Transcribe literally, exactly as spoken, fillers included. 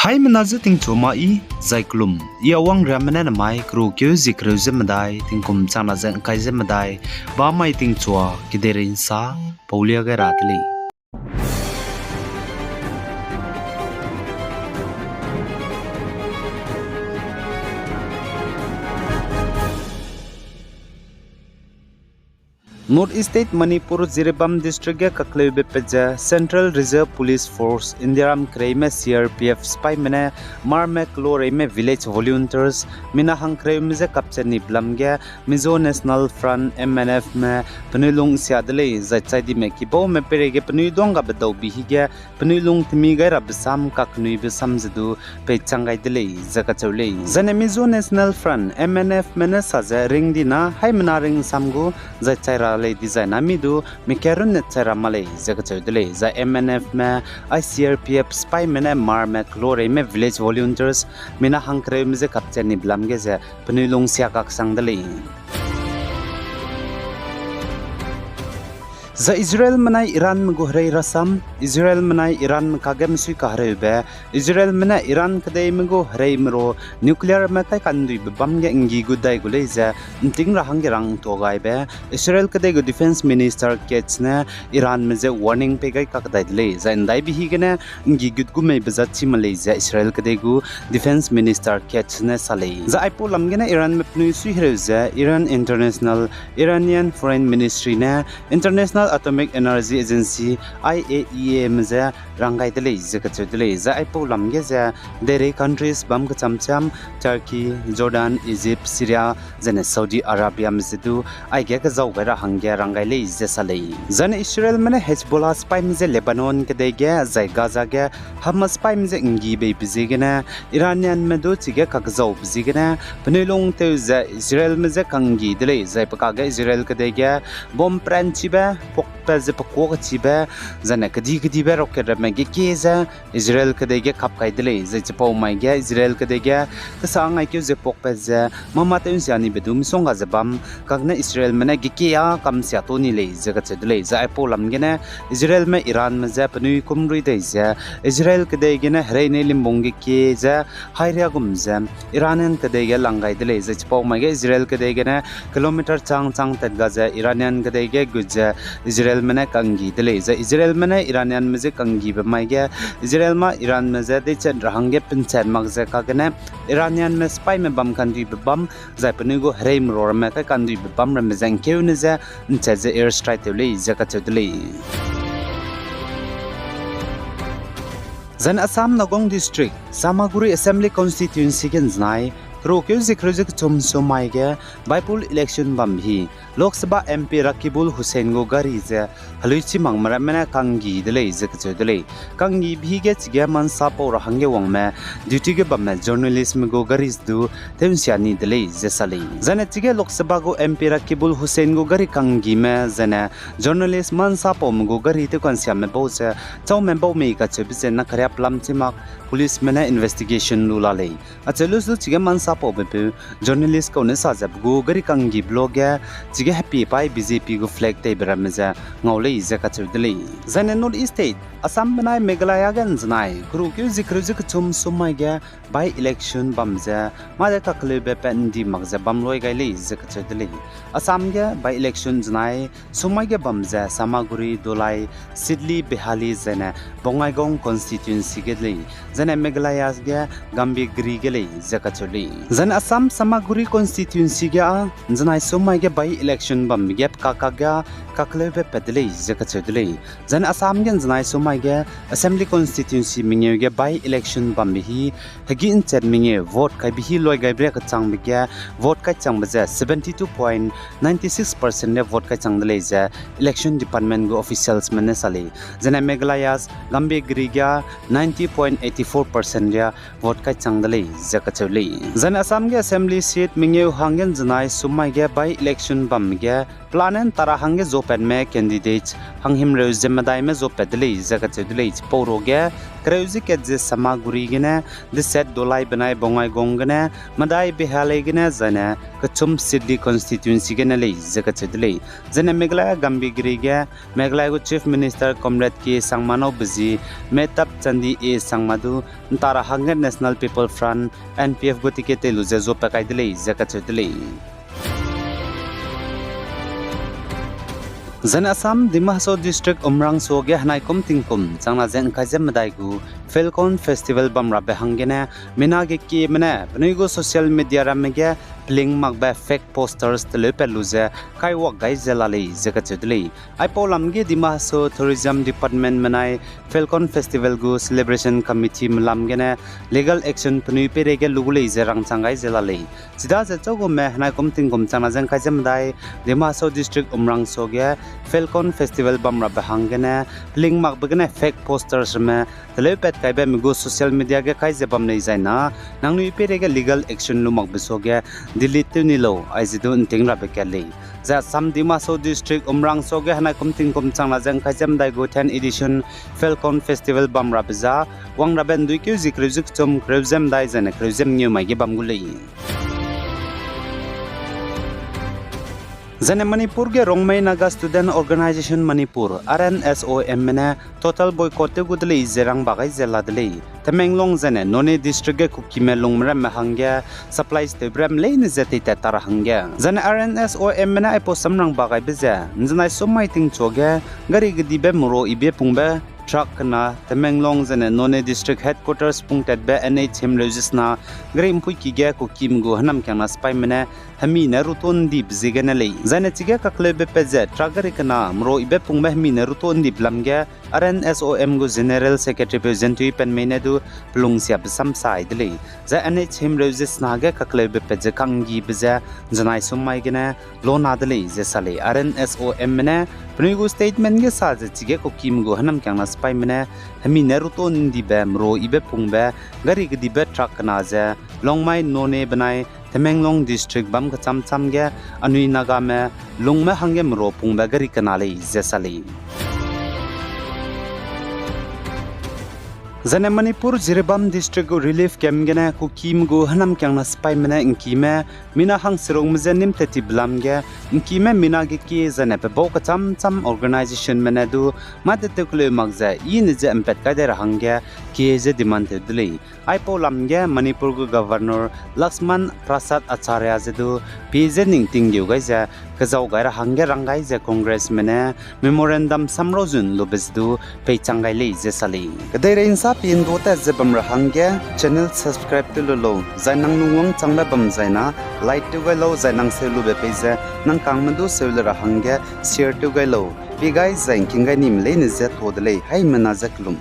Haimena je tingchua ma i, zai kelum, i awang riamme ne namai kereu keu zie kereu ze medai, tingkum changna ze ngkai ze medai, bamai tingchua, kedeirei nsa, paulia gai ra de lei. North East State Manipur Jiribam District ge kakleube pat ze Central Reserve Police Force Indiaram kereime C R P F sipaime ne Marme Kloreime Village Volunteers mina hangkereume je kapchat ni belam ge Mizo National Front, M N F me penui lung sia de lei, zai chai dime kibaume peireige penui duang gabe dau bi hige penui lung temi gai rabe sam kaknuibe sam ze du peichang gai de lei ze kacheu lei. Zane Mizo National Front, M N F me ne sa ze ringdina haimena ringsam gu zai chai ra lei dizai na mi du mi karunne chai ra ma lei ze kacheu de lei. Zai M N F me I C R P F sipaime ne Marme Kloreime Village Volunteers mina hangkereume je kapchat ni belam ge ze penui lung sia kaksang de lei. Zai Israelme nai Iranme gu herei rasam, Israelme nai Iranme kage mesui kahereube, Israelme ne Iran kedeime gu hereime ru nuclearme kai kanduibe bam ge nggi gu dai gu lei ze nting ra hangge rang tua gaibe, Israel kedei gu Defence Minister Katz ne Iranme je warning pei gai kakdai de lei, zai ndaibe higene nggi gut gu meibe za chi ma lei ze Israel kedei gu Defence Minister Katz ne sa lei. Zai aipau lam gene Iranme penui sui hereu ze Iran International, Iranian Foreign Ministry ne International Atomic Energy Agency, I A E A me je rang gai de lei ze kacheu de lei. Zai aipau lam ge ze deirei countries bam kecham cham, Turkey, Jordan, Egypt, Syria, zane Saudi Arabiame ze du aige kezau gai ra hangge rang gai lei ze sa lei. Zane Israelme ne Hezbollah sipaime je Lebanon kedei ge, zai Gaza ge Hamas sipaime je nggi beibe ziegene, Iranianme du chige kakezaube ziegene, penui lungtew ze Israelme je kanggi de lei, zai pe kage Israel kedei ge bomb peranchibe, puakpat ze pekuâ kechibe, zane kedi kedibe rocket ramme gekie ze Israel kedei ge kap kai de lei, zai chipau mai ge Israel kedei ge tesa ngaikeu ze puakpat ze mâ mâ tew nsia nibe du misongga ze bam, kakne Israelme ne gekie â kam sia ta ni lei ze kacheu de lei. Zai aipau lam gene Israelme Iranme je penui kum rui dei ze Israel kedei gene herei nei limbung gekie ze hairia gum ze Iranian kedei ge lang gai de lei, zai chipau mai ge Israel kedei gene kilometer chang chang tat ga ze Iranian kedei ge gut ze Israelme ne kanggi de lei, zai Israelme ne Iranianme je kanggibe mai ge Israel ma Iranme je deichat ra hangge penchat mak ze kagene Iranianme sipaime bam kanduibe bam, zai penui gu hereime ru ramme kai kanduibe bam ramme ze ngkeune je nchat ze air strike tew lei ze kacheu de lei. Zane Assam Nagaon District, Samaguri Assembly Constituency ge nzenai, kereu keu zie kereu ze kechum sum mai ge, by-poll election bambe hi, Lok Sabha M P Rakibul Hussain gu gari ze helui chi makme ramme ne kanggi de lei ze kacheu de lei. Kanggibe hige chige mansa pau ra hangge wangme, duty ge bamme journalistme gu gari ze du tew nsia ni de lei ze sa lei. Zane chige Lok Sabha gu M P Rakibul Hussain gu gari kanggime zane journalist mansa paume gu gari tew kansiame bau ze chaume bau mei kacheube ze na kariap lam chi mak policeme ne investigation lu la lei. Acheu lu su chige mansa paube peu journalist kau ne sa ze pe gu gari kanggibe lo ge chige hepie paî B J P gu flag teibe ramme ze ngau lei ze kacheu de lei. Zane North East State, Assam benai Meghalaya ge nzenai, kereu keu zie kereu ze kechum sum mai ge by-election bam ze, mâ de kakleube pat ndi mak ze bam loi gai lei ze kacheu de lei. Assam ge by-election nzenai, sum mai ge bam ze Samaguri, Dholai, Sidli, Behali zene Bongaigaon constituency ge lei, zene Meghalaya ge Gambegre ge lei ze kacheu lei. Zene Assam Samaguri constituency ge â nzenai sum mai ge by-election bambe ge pe kakak ge â kakleube pat de lei ze kacheu de lei. Zene Assam ge nzenai sum mai ge Assembly constituency mengeu ge by-election bambe hi hegî nchat mengeu vote kaibe hi loi gaibe ria kechangbe ge vote kaichangbe ze seventy two point nine six percent ria vote kaichang de lei ze Election Department gu officialsme ne sa lei. Zene Meghalaya Gambegre ge ninety point eight four percent ria vote kaichang de lei ze kacheu lei. Zene Assam ge Assembly seat mengeu hangge nzenai sum mai ge by-election bambe ge pelane ntara hangge zopatme candidates hanghimreu ze medaime zopat de lei ze kacheu de lei. Chipau ruage kereu ze kat ze Samaguri gene, Deset Dolai benai Bongaigaon gene, Madai Behalei gene, zaine Kechum Sidli constituency gene lei ze kacheu de lei. Zaine Meghalaya Gambhir Giri ge, Meghalaya gu Chief Minister Comrade K Sangma nâu bezi, Mehtap Chandi A Sangma du, nta ra hangge National People Front, N P F gu ticket tei lu ze zuapat kai de lei ze kacheu de lei. Zaine Assam, Dima Hasao District Umrangso ge henaikum tingkum changna ze ngkai ze medai gu Falcon Festival bam rabe hanggene, mina ge kieme ne penui gu social media ramme ge peling makbe fake posters teleupat lu ze kaiwak gai ze la lei ze kacheu de lei. Aipau lam ge Dima Hasao Tourism Department menai Falcon Festival gu Celebration Committee melam gene legal action penui peireige lu gu lei ze rangchang gai ze la lei. Chidaze chaugume henaikum tingkum changna ze ngkai ze medai Dima Hasao District Umrangso ge Falcon Festival bam rabe hanggene peling makbe gene fake posters ramme teleupat kaibe mi gu social media ge kai ze bam lei zaina, nangnui peireige legal action lu makbe suage delete tew ni lau aize du nting rabe kat lei. Zai Assam Dima Hasao District Umrangso ge henaikum tingkum changna ze ngkai ze medai gu ten edition Falcon Festival bam rabe za, wang rabe nduikeu zie kereu ze kechum, kereu ze medai zaine kereu ze mengeu mai ge bam gu lei. Zaine Manipur ge Rongmei Naga Student Organisation Manipur, R N S O M me ne total boycott tew gu de lei ze rang ba gai ze la de lei. Tamenglong zaine Noney District ge Kukime lungme ramme hangge supplies tewbe ramme leine ze teitat ta ra hangge. Zaine R N S O M me ne aipau samrang ba gaibe ze, nzenai sum mai tingchuage, gari kedibe merua ibe pungbe truck kena Tamenglong zaine Noney District Headquarters pungtatbe N H himreu ze sena gari mpuiki ge Kukime gu hênamkiangna sipaime ne hemi ne ruto ndibe ziegene lei. Zaine chige kakleube pat ze truck gari kena merua ibe pungbe hemi ne ruto ndibe lam ge R N S O M gu General Secretary peu Zentui Penmei ne du pelungsiabe sam sai de lei. Zai N H himreu ze sena ge kakleube pat ze kanggibe ze nzenai sum mai gene lona de lei ze sa lei. R N S O M me ne penui gu statement ge sa ze chige Kukime gu hênamkiangna sipaime ne hemi ne ruto ndibe merua ibe pungbe gari kedibe truck kena ze Longmai Noney benai Tamenglong District bam kecham cham ge anui Nagame lungme hangge merua pungbe gari kena lei ze sa lei. Zaine Manipur Jiribam District gu relief camp gene Kukime gu hênamkiangna sipaime ne ngkime mina hangserungme je nîm tat tibe lam ge, ngkime mina ge kie zaine pebau kecham cham organizationme ne du mâ tetewkeleu mak ze i ne ze mpat kai dai ra hangge kie ze demand tew de lei. Aipau lam ge Manipur gu Governor Laxman Prasad Acharya ze du pie ze ning tinggeu gai ze kezau gai ra hangge rang gai ze Congressme ne memorandum samrau zun lube ze du peichang gai lei ze sa lei. Kedeirei nsa pie ndu tat ze bam ra hangge channel subscribe tew lu lau, zai nang lungwangchangbe bam zaina like tew gai lau, zai nang seu lube pei ze nang kangme du seu le ra hangge share tew gai lau. Pie gai zai ngking gai nime leine ze tuâ de lei, haimena ze kelum.